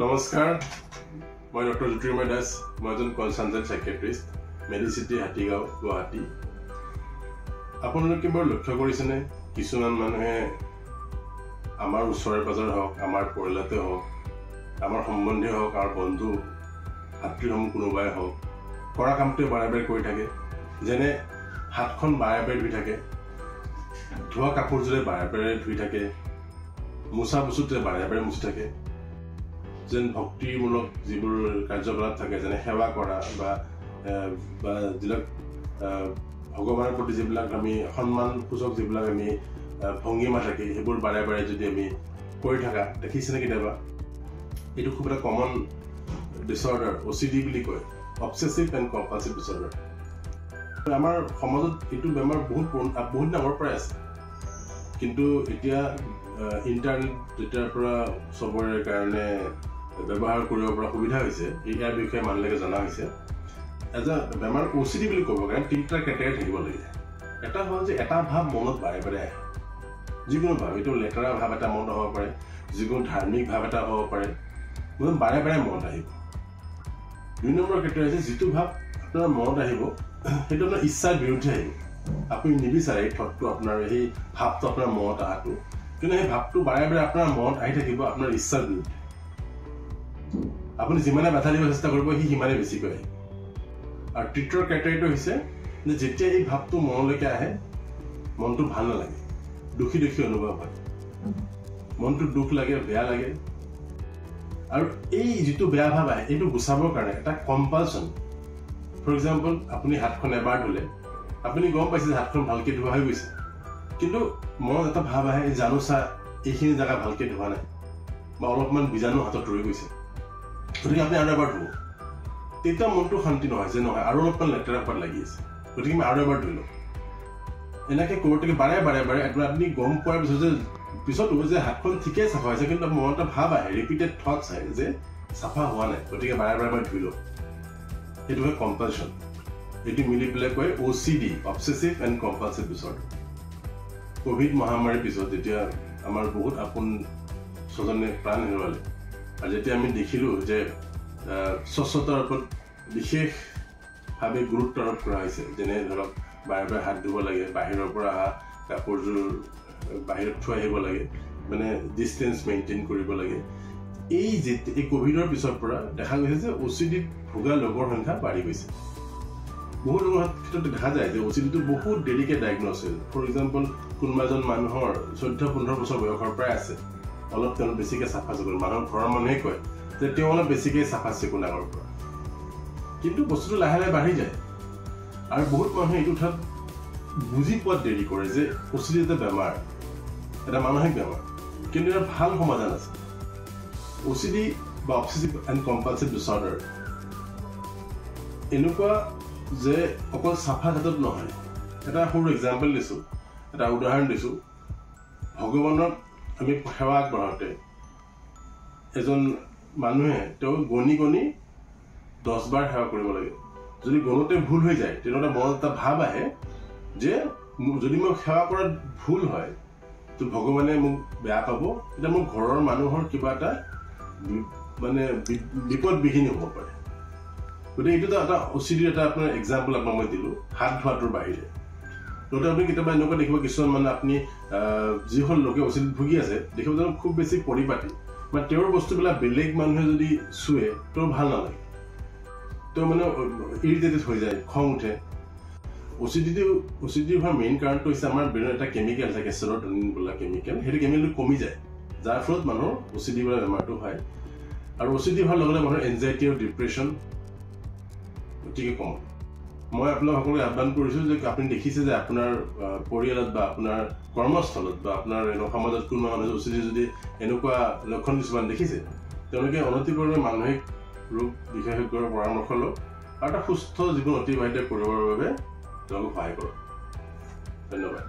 নমস্কাৰ, মই ডক্টৰ জ্যোতিৰ্ময় দাস। মই এজন কনচালটেণ্ট চাইকেট্ৰিষ্ট, মেডিচিটি, হাতীগাঁও, গুৱাহাটী। আপোনালোকে বাৰু লক্ষ্য কৰিছেনে, কিছুমান মানুহে আমাৰ ওচৰে পাজৰে হওক, আমাৰ পৰিয়ালতে হওক, আমাৰ সম্বন্ধীয় হওক, আমাৰ বন্ধু ভাতৃসমূহ কোনোবাই হওক, কৰা কামটোৱে বাৰে বাৰে কৰি থাকে। যেনে হাতখন বাৰে বাৰে ধুই থাকে, ধোৱা কাপোৰযোৰে বাৰে বাৰে ধুই থাকে, মোচা বস্তুটোৱে বাৰে বাৰে মুচি থাকে। যেন ভক্তিমূলক যিবোৰ কাৰ্যকলাপ থাকে, যেনে সেৱা কৰা বা যিবিলাক ভগৱানৰ প্ৰতি যিবিলাক আমি সন্মানসূচক যিবিলাক আমি ভংগীমা থাকে, সেইবোৰ বাৰে বাৰে যদি আমি কৰি থকা দেখিছেনে কেতিয়াবা? এইটো খুব এটা কমন ডিচঅৰ্ডাৰ, OCD বুলি কয়, অবচেছিভ এণ্ড কম্পালচিভ ডিচঅৰ্ডাৰ। আমাৰ সমাজত এইটো বেমাৰ বহুত বহুত দিন আগৰ পৰাই আছে, কিন্তু এতিয়া ইণ্টাৰনেট যেতিয়াৰ পৰা চবৰে কাৰণে ব্যৱহাৰ কৰিব পৰা সুবিধা হৈছে, ইয়াৰ বিষয়ে মানুহবিলাকে জনা হৈছে। এটা বেমাৰ OCD বুলি ক'ব কাৰণে তিনিটা ক্ৰাইটেৰিয়া থাকিব লাগে। এটা হ'ল যে এটা ভাৱ মনত বাৰে বাৰে আহে, যিকোনো ভাৱ, এইটো লেতেৰা ভাৱ এটা মনত হ'ব পাৰে, যিকোনো ধাৰ্মিক ভাৱ এটা হ'ব পাৰে, মনত বাৰে বাৰে মনত আহিব। দুই নম্বৰ ক্ৰাইটেৰিয়া হৈছে যিটো ভাৱ আপোনাৰ মনত আহিব সেইটো আপোনাৰ ইচ্ছাৰ বিৰুদ্ধে আহিব। আপুনি নিবিচাৰে এই থটটো, আপোনাৰ সেই ভাৱটো আপোনাৰ মনত অহাটো, কিন্তু সেই ভাৱটো বাৰে বাৰে আপোনাৰ মনত আহি থাকিব আপোনাৰ ইচ্ছাৰ বিৰুদ্ধে। আপুনি যিমানে বাধা দিব চেষ্টা কৰিব, সি সিমানে বেছিকৈ আহিব। আৰু তৃতীয় ক্ৰাইটেৰিয়াটো হৈছে যে যেতিয়া এই ভাৱটো মনলৈকে আহে, মনটো ভাল নালাগে, দুখী দুখী অনুভৱ হয়, মনটো দুখ লাগে, বেয়া লাগে। আৰু এই যিটো বেয়া ভাৱ আহে, এইটো গুচাবৰ কাৰণে এটা কম্পালচন। ফৰ এক্সাম্পল, আপুনি হাতখন এবাৰ ধুলে, আপুনি গম পাইছে যে হাতখন ভালকৈ ধোৱা হৈ গৈছে, কিন্তু মনত এটা ভাৱ আহে, জানোচা এইখিনি জেগা ভালকৈ ধোৱা নাই বা অলপমান বীজাণু হাতত ৰৈ গৈছে, গতিকে আপুনি আৰু এবাৰ ধুব। তেতিয়া মনটো শান্তি নহয় যে নহয় আৰু অলপমান লেতেৰা পাত লাগি আছে, গতিকে মই আৰু এবাৰ ধুই লওঁ। এনেকৈ কৰোঁতে বাৰে বাৰে বাৰে আপুনি গম পোৱাৰ পিছত যে পিছতো যে হাতখন ঠিকেই চাফা হৈছে, কিন্তু মনত এটা ভাৱ আহে, ৰিপিটেড থটছ আহে যে চাফা হোৱা নাই, গতিকে বাৰে বাৰে এবাৰ ধুই লওঁ। সেইটো হয় কম্পালচন। এইটো মিলি পেলাই কয় OCD, obsessive and compulsive disorder. Covid মহামাৰীৰ পিছত যেতিয়া আমাৰ বহুত আপোন স্বজনে প্ৰাণ হেৰুৱালে, আৰু যেতিয়া আমি দেখিলোঁ যে স্বচ্ছতাৰ ওপৰত বিশেষভাৱে গুৰুত্ব আৰোপ কৰা হৈছে, যেনে ধৰক বাৰে বাৰে হাত ধুব লাগে, বাহিৰৰ পৰা অহা কাপোৰযোৰ বাহিৰত থৈ আহিব লাগে, মানে ডিষ্টেঞ্চ মেইনটেইন কৰিব লাগে, এই কভিডৰ পিছৰ পৰা দেখা গৈছে যে OCDত ভোগা লোকৰ সংখ্যা বাঢ়ি গৈছে। বহুত লোকৰ ক্ষেত্ৰত দেখা যায় যে OCDটো বহুত দেৰিকৈ ডায়েগন'জ হৈছে। ফৰ এক্সাম্পল, কোনোবা এজন মানুহৰ 14-15 বছৰ বয়সৰ পৰাই আছে, অলপ তেওঁ বেছিকৈ চাফা চিকুণ, মানুহৰ ঘৰৰ মানুহে কয় যে তেওঁ অলপ বেছিকৈ চাফা চিকুণ আগৰ পৰা, কিন্তু বস্তুটো লাহে লাহে বাঢ়ি যায়। আৰু বহুত মানুহে এইটো কথাত বুজি পোৱাত দেৰি কৰে যে OCD এটা বেমাৰ, এটা মানসিক বেমাৰ, কিন্তু ইয়াৰ ভাল সমাধান আছে। OCD বা অবচেছিভ এণ্ড কম্পালচিভ ডিচঅৰ্ডাৰ এনেকুৱা যে অকল চাফা ক্ষেত্ৰত নহয়। এটা সৰু এক্সাম্পল দিছোঁ, এটা উদাহৰণ দিছোঁ। ভগৱানক আমি সেৱা আগবঢ়াওঁতে এজন মানুহে তেওঁ গণি গণি 10 বাৰ সেৱা কৰিব লাগে। যদি গণোতে ভুল হৈ যায়, তেনেহ'লে মনত এটা ভাৱ আহে যে যদি মই সেৱা কৰাত ভুল হয় তো ভগৱানে মোক বেয়া পাব, তেতিয়া মোৰ ঘৰৰ মানুহৰ কিবা এটা মানে বিপদ বিঘিনি হ'ব পাৰে। গতিকে এইটো এটা OCDৰ এটা আপোনাৰ এক্সাম্পল আপোনাক মই দিলোঁ, হাত ধোৱাটোৰ বাহিৰে। লগতে আপুনি কেতিয়াবা এনেকুৱা দেখিব, কিছুমান মানে আপুনি যিসকল লোকে OCDত ভুগি আছে দেখিব তেওঁ খুব বেছি পৰিপাটি, মানে তেওঁৰ বস্তুবিলাক বেলেগ মানুহে যদি চুৱে তেওঁৰ ভাল নালাগে, তেওঁ মানে ইৰিটেটেড হৈ যায়, খং উঠে। OCD হোৱাৰ মেইন কাৰণটো হৈছে আমাৰ ব্ৰেইনত এটা কেমিকেল থাকে, চেৰ'টনিন বোলা কেমিকেল, সেইটো কেমিকেলটো কমি যায়, যাৰ ফলত মানুহৰ OCD বোলা বেমাৰটো হয়। আৰু OCD হোৱাৰ লগে লগে মানুহৰ এনজাইটি আৰু ডিপ্ৰেশ্যন অতিকে কম। মই আপোনাক সকলোকে আহ্বান কৰিছোঁ যে আপুনি দেখিছে যে আপোনাৰ পৰিয়ালত বা আপোনাৰ কৰ্মস্থলত বা আপোনাৰ সমাজত কোনোবা মানুহে OCD যদি এনেকুৱা লক্ষণ কিছুমান দেখিছে, তেওঁলোকে অনতিপলমে মানসিক ৰোগ বিশেষজ্ঞৰ পৰামৰ্শ লওক আৰু এটা সুস্থ জীৱন অতিবাহিত কৰিবৰ বাবে তেওঁলোকক সহায় কৰক। ধন্যবাদ।